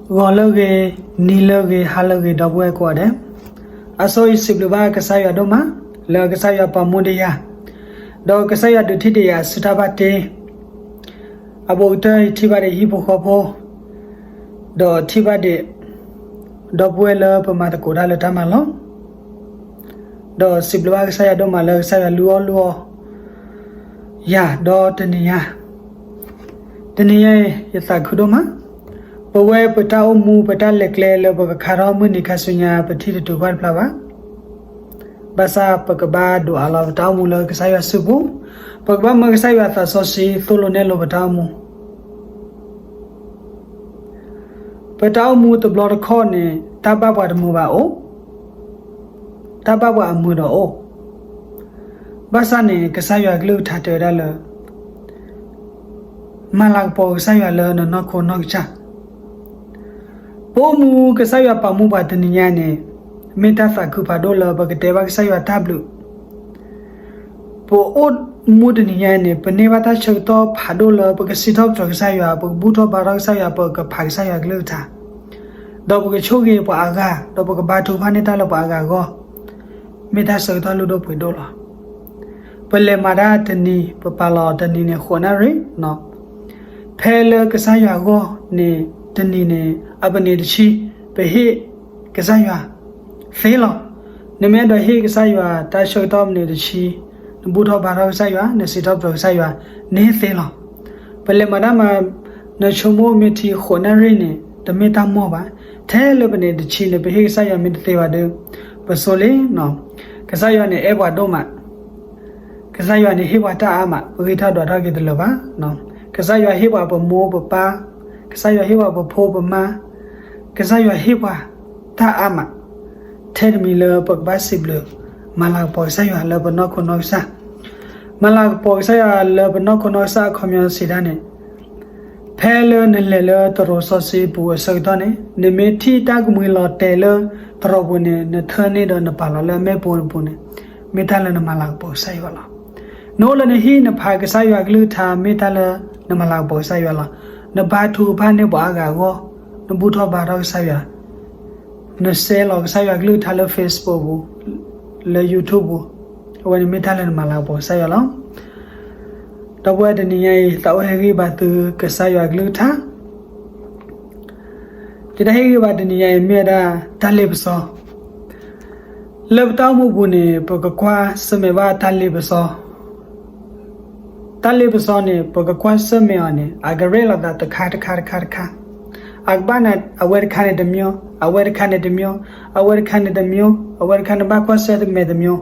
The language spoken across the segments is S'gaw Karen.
ဂီၤလၢအဂ့ၤ, နံၤလၢအဂ့ၤ, ဟါလၢအဂ့ၤ ဒီပုၢ်ဝဲၢ်ကိးဂၤဒဲး, အဆိယစံးဘျုးဘၣ်ကစၢ်ယွၤဒိၣ်မး လၢကစၢ်ယွၤပာ်မူဒံးယၤ, ဒီးကစၢ်ယွၤဒုးထံၣ်ဒံးယၤအစုတၢ်ဘၣ်တ့, အဘူးကတၢၢ်ယထံၣ်ဘၣ်ဒံးဟံၣ်ဖိဃီဖိ, ဒီးထံၣ်ဘၣ်ဒံး ဒီပုၢ်ဝဲၢ်လၢပမၤသကိးတၢ်လၢတၢ်မၤလီၢ် ဒီးစံးဘျုးဘၣ်ကစၢ်ယွၤဒိၣ်မးလၢကစၢ်ယွၤလုၢ်အီၣ်လုၢ်အီယၤဒီးတနံၤညါ, တနံၤညါအံၤ ယသးခုဒိၣ်မး, ပဝဲပတၢ်အိၣ်မူပတၢ်လဲၤကျဲလၢပကခါထီၣ်မုၢ်နံၤခါဆူညါ ပထံၣ်တတုၤကွၢ်တဖျါဘၣ်. ဘၣ်ဆၣ်ပကဘၣ်ဒိးအးလီၤပတၢ်အိၣ်မူလၢကစၢ်ယွၤစုပူၤ, ပကဘၣ်မၢကစၢ်ယွၤသးစီဆှံသိၣ်လိနဲၣ်လိပတၢ်အိၣ်မူ ပတၢ်အိၣ်မူတဘျီတခီၣ်န့ၣ် တၢ်ဘၣ်ပှၤတမုာ်ဘၣ်အိၣ်, တၢ်ဘၣ်ပှၤအမုာ်ဒီးအိၣ်, ဘၣ်ဆၣ်န့ၣ် ကစၢ်ယွၤကလုၢ်ကထါတဲဝဲဒၣ်လၢ မၤလၤကပီၤကစၢ်ယွၤလၢနနီၢ်ခိနီၢ်ကစၢ်. ပအိၣ်မူကစၢ်ယွၤပာ်မူပှၤတနံၤညါန့ၣ် မ့ၢ်တၢ်သးခုဖးဒိၣ်လၢပကတဲဘၣ်ကစၢ်ယွၤတၢ်ဘျုး ပအိၣ်မူတနံၤညါန့ၣ် ပန့ၢ်ဘၣ်တၢ်ဆၢကတီၢ်ဖးဒိၣ်လၢပကစံးထီၣ်ပတြၢၤကစၢ်ယွၤ, ပကဘူၣ်ထီၣ်ဘါထီၣ်ကစၢ်ယွၤ, ပကဖးကစၢ်ယွၤကလုၢ်ကထါ, ဒီးပကဆိၣ်ဂ့ၤပှၤအါဂၤ, ဒီးပကဘါထုကဖၣ်န့ၢ်တၢ်လၢပှၤအါဂၤအဂီၢ်, မ့ၢ်တၢ်ဆၢကတီၢ်လုၢ်ဒိၣ်ပှ့ၤဒိၣ်လီၤ. ပလဲၤမၤတၢ်တနံၤ, ပပာ်လီၤတနံၤန့ၣ် ဃိးနၣ်ရံၣ်, ဖဲလၢကစၢ်ယွၤအဂီၢ်န့ၣ် တနံၤန့ၣ် အပနံးတဆံ ပဟ့ၣ်ကစၢ်ယွၤသ့လီၤ. နမ့ၢ်အဲၣ်ဒိးဟ့ၣ်ကစၢ်ယွၤတၢ်ဆၢကတီၢ်မနုၤတဆံ, နဘူၣ်ထီၣ်ဘါထီၣ်ကစၢ်ယွၤ, နစံးထီၣ်ပတြၢၤကစၢ်ယွၤ, နဟ့ၣ်သ့လီၤ. ပလဲၤမၤတၢ်မၤ နဆိကမိၣ်မ့ၢ်ထံဃိးနၣ်ရံၣ်န့ၣ် တမ့ၢ်တၢ်မီၢ်ဘၣ်. ထဲလၢပနံးတဆံန့ၣ် ပဟ့ၣ်ကစၢ်ယွၤမ့ၢ်တသ့ဘၣ်ဒီး ပစိလ့ၣ်, ကစၢ်ယွၤန့ၣ်အဲၣ်ပှၤဒိၣ်မး ကစၢ်ယွၤန့ၣ်ဟ့ၣ်ပှၤတၢ်အါမး, ပဂံၢ်ထီၣ်ဒွးထီၣ်က့ၤတလၢာ်ဘၣ်. ကစၢ်ယွၤဟ့ၣ်ပှၤပမိၢ်ပပၢ်, ကစၢ်ယွၤဟ့ၣ်ပှၤပဖိပမါ, ကစၢ်ယွၤဟ့ၣ်ပှၤတၢ်အါမး, ထဲတမံၤလၢပကဘၣ်စံးဘျုး မၤလၤကပီၤကစၢ်ယွၤလၢပနီၢ်ခိနီၢ်ကစၢ်, မၤလၤကပီၤကစၢ်ယွၤလၢပနီၢ်ခိနီၢ်ကစၢ်အခီပညီစံးဒၣ်န့ၣ် ဖဲလၢနလဲၤလၢသရိာ်စီဆှံပူၤအဆၢကတီၢ်န့ၣ် နမ့ၢ်ထံၣ်တၢ်ကမှံလီၤတဲာ်လၢသရိာ်ပူၤန့ၣ် နထၢန့ၢ်ဒီးနပာ်လီၤလၢအမဲာ်ပူၤတပူၤန့ၣ် မ့ၢ်တၢ်လၢနမၤလၤကပီၤကစၢ်ယွၤလီၤ. နအိၣ်လၢနဟံၣ်နဖးကစၢ်ယွၤကလုၢ်ကထါ မ့ၢ်တၢ်လၢနမၤလၤကပီၤကစၢ်ယွၤလီၤ. နဘါထုကဖၣ်န့ၢ်ပှၤအါဂၤအဂီၢ်, နဘူၣ်ထီၣ်ဘါထီၣ်ကစၢ်ယွၤ နshareလီၤကစၢ်ယွၤကလုၢ်ကထါလၢ Facebook ပူၤ, လၢ YouTube ပူၤ, အဝဲန့ၣ်မ့ၢ်တၢ်လၢနမၤလၤကပီၤကစၢ်ယွၤလီၤ. ဒီပုၢ်ဝဲၢ်တနံၤညါအံၤ သးအိၣ်ဟ့ၣ်ဂံၢ်ဘါသုကစၢ်ယွၤကလုၢ်ကထါ, ယတၢ်ဟ့ၣ်ဂံၢ်ဘါတနံၤညါအံၤမ့ၢ်ဝဲဒၣ်တၢ်လ့ပစီ လၢပတၢ်အိၣ်မူပူၤန့ၣ် ပကကွၢ်ဆၢၣ်မဲာ်ဘၣ်တၢ်လ့ပစီ တၢ်လ့ပစီန့ၣ် ပကကွၢ်ဆၢၣ်မဲာ်အီၤန့ၣ် အကရဲၣ်လီၤသးတခါတခါတခါတခါ, အကဘၣ်န့ၣ် အဝဲတခါန့ၣ်တမျိုး, အဝဲတခါန့ၣ်တမျိုး, အဝဲတခါန့ၣ်တမျိုး, အဝဲတခါန့ၣ်ဘၣ်ကွၢ်ဆၢၣ်မဲာ်တမျိုး,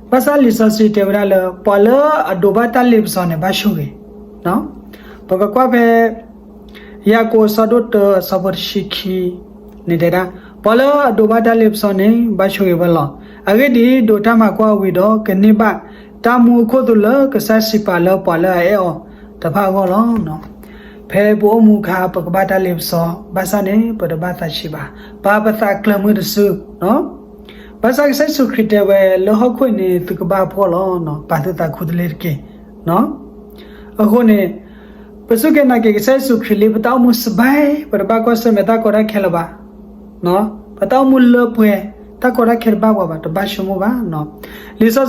ဘၣ်ဆၣ်လံာ်စီဆှံတဲဝဲဒၣ်လၢ ပှၤလၢအဒိးဘၣ်တၢ်လ့ပစီန့ၣ် ဘၣ်ဆိၣ်ဂ့ၤ, ပကကွၢ်ဖဲ ယၤကိာ်အဆၢဒိၣ်တၢအဆၢဖိတဆံခံန့ၣ်တဲဒၣ်, ပှၤလၢအဒိးဘၣ်တၢ်လ့ပစီန့ၣ် ဘၣ်ဆိၣ်ဂ့ၤဝဲလီၤ. အဂ့ၢ်ဒ်အံၤ, ဒိးတၢ်မၤကွၢ်ဝံၤဒီး ကန့ၢ်ဘၣ်တၢ်မူအခိၣ်သလုးလၢကစၢ်စံးပာ်လၢပှၤလၢအအဲၣ်အီၤတဖၣ်အဂီၢ်လီၤ. ဖဲပအိၣ်မူအခါ ပကဘၣ်တၢ်လ့ပစီ, ဘၣ်ဆၣ်န့ၣ် ပတဘၣ်သးဆံးဘၣ်, ပာ်ပသးကျၢၤမုၢ်တစု, ဘၣ်ဆၣ်ကစၢ်ယ့ၣ်ၡူးခရံာ်တဲဝဲ လၢဟီၣ်ခိၣ်အံၤန့ၣ် သုကဘၣ်အဖှီၣ်လီၤ, ပာ်သုသးခူတလ့ၤတက့ၢ်. အဃိန့ၣ် ပစူၢ်က့ၤနာ်က့ၤကစၢ်ယ့ၣ်ၡူးခရံာ်လံ ပတၢ်အိၣ်မူစဘဲ, ပတဘၣ်ကွၢ်ဆၢၣ်မဲာ်တၢ်ကီတၢ်ခဲလၢၤဘၣ်. ပတၢ်အိၣ်မူလၢပှဲၤ, တၢ်ကီတၢ်ခဲတဘၣ်ပှၤဘၣ်, တဘၣ်ဆိကမိၣ်ဘၣ်. လံာ်စီဆှံ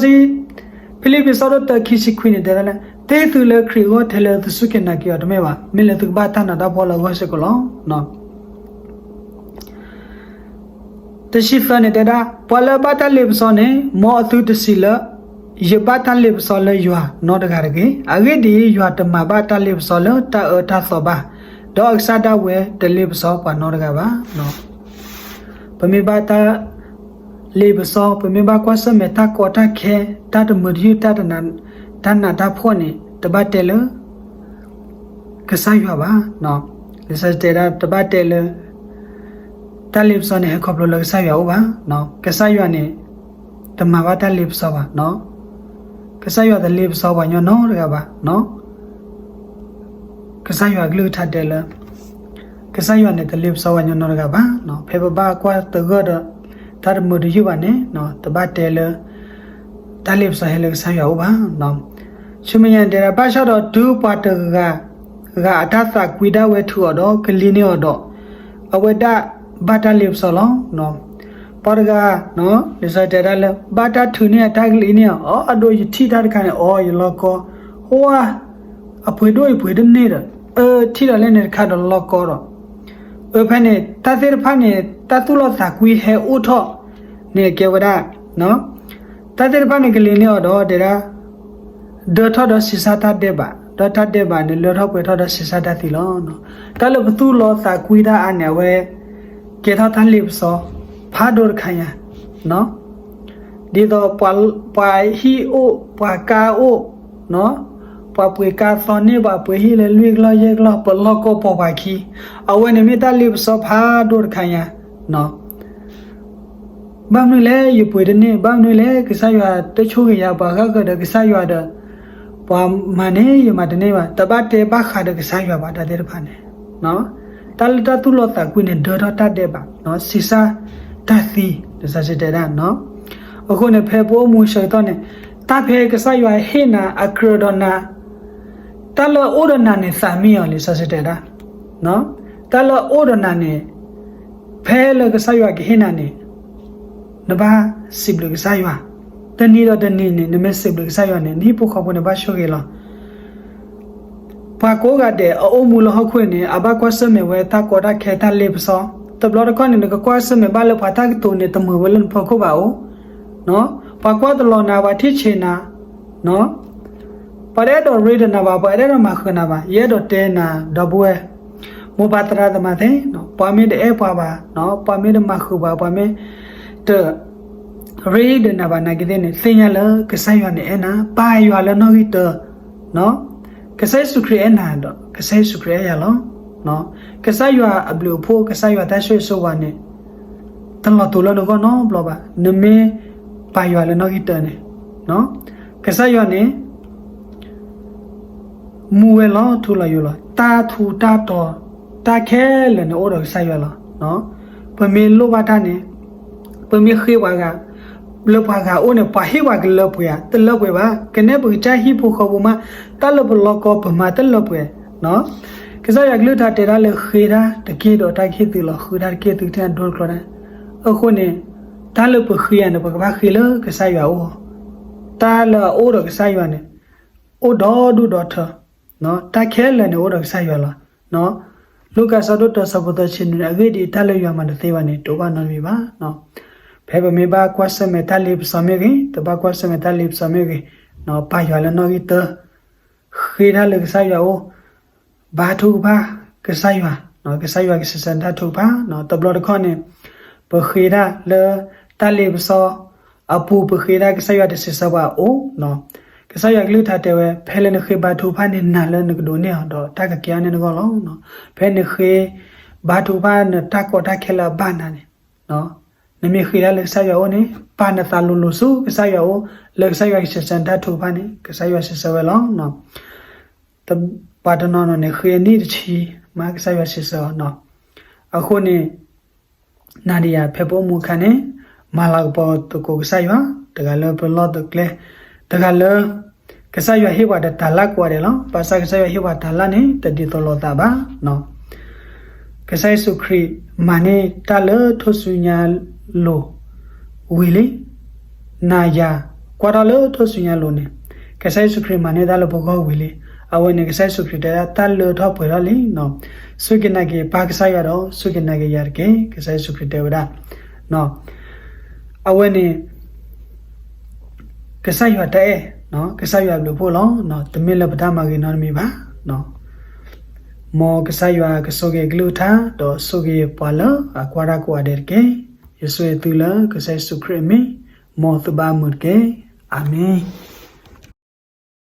ဖံလံးပံး အဆၢဒိၣ်တၢ ခံဆံခွံန့ၣ်တဲဒၣ်လၢ တဟ့ၣ်သုလၢခရံာ်အဂီၢ်ထဲလၢသုစူၢ်က့ၤနာ်က့ၤအီၤတမ့ၢ်ဘၣ်, မ့ၢ်လၢသုကဘၣ်တၢ်နးတၢ်ဖှီၣ်လၢအဂီၢ်စ့ၢ်ကီးလီၤ. တဆံသၢန့ၣ်တဲဒၣ်, ပှၤလၢအဘၣ်တၢ်လ့ပစီန့ၣ် မ်အသုတစံးလၢ ယဘၣ်တၢ်လ့ပစီလၢယွၤနီတဂၤတဂ့ၤ. အဂ့ၢ်ဒ်အံၤ, ယွၤတမၤဘၣ်တၢ်လ့ပစီလၢတၢ်အၢတၢ်သီဘၣ်, ဒီးအကစၢ်ဒၣ်ဝဲတလ့ပစီပှၤနီတဂၤဘၣ်. ပမ့ၢ်ဘၣ်တၢ်လ့ပစီ, ပမ့ၢ်ဘၣ်ကွၢ်ဆၢၣ်မဲာ်တၢ်ကီတၢ်ခဲ, တၢ်တမုာ်တယုၢ်, တၢ်နးတၢ်ဖှီၣ်န့ၣ် တဘၣ်တဲလၢ ကစၢ်ယွၤဘၣ်. လံာ်စီဆှံတဲဒၣ် တဘၣ်တဲလၢ တၢ်လ့ပစီန့ၣ် ဟဲခီဖျိလၢကစၢ်ယွၤအအိၣ်ဘၣ်. ကစၢ်ယွၤန့ၣ် တမၤဘၣ်တၢ်လ့ပစီဘၣ်. ကစၢ်ယွၤတလ့ပစီပှၤညီနီတဂၤဘၣ်. ကစၢ်ယွၤကလုၢ်ကထါတဲလၢ ကစၢ်ယွၤန့ၣ် တလ့ပစီပှၤညီနီတဂၤဘၣ်. ဖဲပဘၣ်ကွၢ်သဂၢၢ်ဒီး တၢ်တမုာ်တယုၢ်ဘၣ်န့ၣ် တဘၣ်တဲလၢ တၢ်လ့ပစီဟဲလၢကစၢ်ယွၤအအိၣ်ဘၣ်. ဆူမဲာ်ညါတဲဒၣ် ဘၣ်ဆၣ်ဒီးတုၤပှၤတဂၤဂၤအတၢ်သးကွံဒၣ်ဝဲထုးအီၤဒီး ကလံၤန့ၢ်အီၤဒီး အဝဲဒၣ်ဘၣ်တၢ်လ့ပစီလီၤ. ပှၤတဂၤ လံာ်စီဆှံတဲဒၣ်လၢ ဘၣ်တၢ်ထုးန့ၢ်အတၢ်ကလံၤန့ၣ် အီ အဒိ ယထံၣ်တၢ်တခါန့ၣ် အီ ယလီကီ, ဟါ, အပှ့ၤဒိၣ်အံၤပှ့ၤတန့ၢ်ဒီး အၢ ထံၣ်ဒီးလဲၣ်န့ၣ်တခါဒီးလီကီဒီး အၢ ဖဲန့ၣ် တၢ်သ့ၣ်တဖၣ်န့ၣ် တၢ်သူၣ်လီသးကွံဟဲအိၣ်ထီၣ်န့ၣ် ကဲဝဲဒၣ် တၢ်သ့ၣ်တဖၣ်န့ၣ် ကလံၤန့ၢ်အီၤဒီးတဲဒၣ် ဒၢထီၣ်ဒီးဆံးစၢ်တၢ်ဒဲးဘး, ဒီးတၢ်ဒဲးဘးန့ၣ် လၢထီၣ်ပှဲၤထီၣ်ဒီးဆံးစၢ်တၢ်သံလီၤ. တၢ်လၢပသူၣ်လီသးကွံတၢ်အါန့ၣ် အဝဲကဲထီၣ်တၢ်လ့ပစီ ဖးဒိၣ်တခါညါ ဒ်သိးပှၤဟံၣ်အိၣ်, ပှၤကါအိၣ်, ပှၤပှ့ၤကါသီန့ၢ် ပှၤပှ့ၤဟံၣ်လၢလွံၢ်ကလီၢ်ယဲၢ်ကလီၢ် ပလီၢ်ကီၢ်ပိာ်ပှၤခံ, အဝဲန့ၣ်မ့ၢ်တၢ်လ့ပစီဖးဒိၣ်တခါညါ. ဘၣ်မနုၤလဲၣ် ယပှ့ၤတန့ၢ်, ဘၣ်မနုၤလဲၣ် ကစၢ်ယွၤတဆိၣ်ဂ့ၤယၤ, ပှၤဂၢၢ်ဂၢၢ်ဒီးကစၢ်ယွၤဒီး ပှၤမၤန့ၢ်ယမၤတန့ၢ်ဘၣ်, တဘၣ်တဲဘၣ်ဃးဒီးကစၢ်ယွၤဘၣ် တၢ်သ့ၣ်တဖၣ်န့ၣ် တၢ်လၢတၢ်သူၣ်လီသးကွံန့ၣ် ဒၢထီၣ်တၢ်ဒဲးဘး, ဆံးစၢ်တၢ်သံ, လံာ်စီဆှံတဲဒၣ်. အဃိန့ၣ် ဖဲပအိၣ်မူဆၢကတီၢ်န့ၣ် တၢ်ဖဲကစၢ်ယွၤဟ့ၣ်နၤအကြၢးဒီးနၤ, တၢ်လၢအအိၣ်ဒီးနၤန့ၣ် သးမံအီၤ လံာ်စီဆှံတဲဒၣ်. တၢ်လၢအအိၣ်ဒီးနၤန့ၣ် ဖဲလၢကစၢ်ယွၤကဟ့ၣ်နၤန့ၣ် နဘၣ်စံးဘျုးကစၢ်ယွၤ, တနံၤဒီးတနံၤန့ၣ် နမ့ၢ်စံးဘျုးကစၢ်ယွၤန့ၣ် နဟံၣ်ဖိဃီဖိန့ၣ်ဘၣ်ဆိၣ်ဂ့ၤလီၤ. ပှၤကိးဂၤဒဲးအအိၣ်မူလၢဟီၣ်ခိၣ်န့ၣ် အဘၣ်ကွၢ်ဆၢၣ်မဲာ်ဝဲ တၢ်ကီတၢ်ခဲတၢ်လ့ပစီ, တဘျီတခီၣ်န့ၣ် နကကွၢ်ဆၢၣ်မဲာ်ဘၣ်လၢပှၤတၢ်ကတိၤန့ၣ် တမုာ်ဝဲလၢနဖီခိၣ်ဘၣ်အိၣ်, ပှၤကွၢ်တလီၤနၤ ပှၤထံၣ်ဆံးနၤ, ပှၤတအဲၣ်ဒိးရ့ဒီးနၤဘၣ်, ပှၤတအဲၣ်ဒိးမၤဃုာ်နၤဘၣ်, ယအဲၣ်ဒိးတဲနၤ ဒီပုၢ်ဝဲၢ် မိၢ်ပၢ်သရၣ်သမါသ့ၣ်, ပှၤမ့ၢ်တအဲၣ်ပှၤဘၣ်, ပှၤမ့ၢ်တမၤဃုာ်ပှၤ, ပှၤမ့ၢ်တ ရ့ဒီးနၤဘၣ်နာ်က့သ့ၣ်န့ၣ် သ့ၣ်ညါလၢကစၢ်ယွၤန့ၣ်အဲၣ်နၤ, ပာ်ယွၤလၢနီၣ်ဂံၢ်တၢ, ကစၢ်ယ့ၣ်ၡူးခရံာ်အဲၣ်နၤဒီး ကစၢ်ယ့ၣ်ၡူးခရံာ်အဲၣ်ယၤလီၤ. ကစၢ်ယွၤအဘျုးအဖှိၣ် ကစၢ်ယွၤတၢ်ဆိၣ်ဂ့ၤဆိၣ်ဝါန့ၣ် တလီၤတူာ်လၢနဂီၢ်နီတဘျီဘၣ်. နမ့ၢ်ပာ်ယွၤလၢနီၣ်ဂံၢ်တၢန့ၣ် ကစၢ်ယွၤန့ၣ် မူဝဲလီၤထူလီၤယိာ်လီၤ. တၢ်ထူးတၢ်တီၤ တၢ်ခဲလၢာ်န့ၣ် အိၣ်ဒီးကစၢ်ယွၤလီၤ. ပမ့ၢ်လိၣ်ဘၣ်တၢ်န့ၣ် ပမ့ၢ်ဃ့ပှၤဂၤ လၢပှၤဂၤအိၣ်န့ၣ် ပှၤဟ့ၣ်ပှၤကလၢပှဲၤဧါ, တလၢပှဲၤဘၣ်. ကနဲပကစၢ်ဟံၣ်ဖိဃီဖိမး တၢ်လၢပလီၢ်ကီၢ်ပမၤတလၢပှဲၤ. ကစၢ်ယွၤကလုၢ်ကထါတဲဒၣ်လၢ ဃ့တၢ်တက့ၢ်ဒီးတၢ်ကဟ့ၣ်သုလီၤ. ဃုတၢ်တက့ၢ်သုကထံၣ်အဒိတကျီတၢ်. အဃိန့ၣ် တၢ်လၢပဃ့ဧါန့ၣ် ပကဘၣ်ဃ့လၢကစၢ်ယွၤအအိၣ်. တၢ်လၢအအိၣ်ဒီးကစၢ်ယွၤန့ၣ် အိၣ်ဒီဒူၣ်ဒီထၢ, တၢ်ခဲလၢာ်န့ၣ် အိၣ်ဒီးကစၢ်ယွၤလီၤ. လူၤကၣ်ဆၢဒိၣ်တၢ ဆၢဖိသၢဆံနွံန့ၣ် အဂ့ၢ်ဒ်အံၤ, တၢ်လၢယွၤမၤတသ့ဘၣ်န့ၣ် တအိၣ်ဘၣ်နီတမံၤဘၣ်. ဖဲပမ့ၢ်ဘၣ်ကွၢ်ဆၢၣ်မဲာ်တၢ်လ့ပစီမ့ၢ်ဂ့ၤ, တဘၣ်ကွၢ်ဆၢၣ်မဲာ်တၢ်လ့ပစီမ့ၢ်ဂ့ၤ, ပာ်ယွၤလၢနီၣ်ဂံၢ်တၢ, ဃ့တၢ်လၢကစၢ်ယွၤအအိၣ်, ဘါထုကဖၣ်ကစၢ်ယွၤ, ကစၢ်ယွၤကစံးဆၢတၢ်ထုကဖၣ်. တဘျီတခီၣ်န့ၣ် ပဃ့တၢ်လၢတၢ်လ့ပစီအပူၤ, ပဃ့တၢ် ကစၢ်ယွၤတစံးဆၢပှၤအအိၣ်. ကစၢ်ယွၤကလုၢ်ကထါတဲဝဲ ဖဲလၢနဃ့ဘါထုကဖၣ်န့ၣ် နာ်လၢနကဒိးန့ၢ်အီၤ ဒီးတၢ်ကကဲထီၣ်န့ၢ်နဂီၢ်လီၤ. ဖဲနဃ့ဘါထုကဖၣ် နတၢ်ကီတၢ်ခဲလၢအဘၣ်နၤန့ၣ်, နမ့ၢ်ဃ့တၢ်လၢကစၢ်ယွၤအအိၣ်န့ၣ် ပာ်နသးလိၤလိၤဆူကစၢ်ယွၤအအိၣ်, လၢကစၢ်ယွၤကစံးဆၢနတၢ်ထုကဖၣ်န့ၣ် ကစၢ်ယွၤစံးဆၢဝဲလီၤ. ပှၤတနီၤနီၤန့ၣ် ဃ့အနံၣ်တဆံမး ကစၢ်ယွၤစံးဆၢအီၤ. အဃိန့ၣ် နၤဒီးယၤ ဖဲပအိၣ်မူအခါန့ၣ် မၤလၤကပီၤသကိးကစၢ်ယွၤ, တဂၤလၢပလီၢ်ပကျဲ, တဂၤလၢ ကစၢ်ယွၤဟ့ၣ်ပှၤတတၤလၣ်ကိးဂၤဒဲးလီၤ. ဘၣ်ဆၣ်ကစၢ်ယွၤဟ့ၣ်ပှၤတၤလၣ်န့ၣ် တဒ်သိးလိာ်သးဘၣ်. ကစၢ်ယ့ၣ်ၡူးခရံာ်မၤန့ၢ်တၢ်လၢထူၣ်စုညါလိၤဝံၤလံ. နၤယၤကွၢ်ထီၣ်လၢထူၣ်စုညါလိၤန့ၣ် ကစၢ်ယ့ၣ်ၡူးခရံာ်မၤန့ၢ်တၢ်လၢပဂီၢ်ဝံၤလံ. အဝဲန့ၣ် ကစၢ်ယ့ၣ်ၡူးခရံာ်တဲဒၣ် တၢ်လၢထီၣ်ပှဲၤထီၣ်လံ. စူၢ်က့ၤနာ်က့ၤပၢ်ကစၢ်ယွၤဒီး စူၢ်က့ၤနာ်က့ၤယၤတက့ၢ်, ကစၢ်ယ့ၣ်ၡူးခရံာ်တဲဝဲဒၣ်. အဝဲန့ၣ် ကစၢ်ယွၤတၢ်အဲၣ်, ကစၢ်ယွၤအဘျုးအဖှိၣ်လီၤ. တမ့ၢ်လၢပတၢ်မၤဂ့ၤနီတမံၤဘၣ်. မ်ကစၢ်ယွၤကဆိၣ်ဂ့ၤအကလုၢ်ကထါ ဒီးဆိၣ်ဂ့ၤပှၤလၢအကွၢ်တၢ်ကိးဂၤဒဲးတက့ၢ်. ယဆိၣ်ဂ့ၤသုလၢကစၢ်ယ့ၣ်ၡူးခရံာ်အမံၤ, မ်သုဘၣ်မုာ်တက့ၢ်. အၤမ့ၣ်.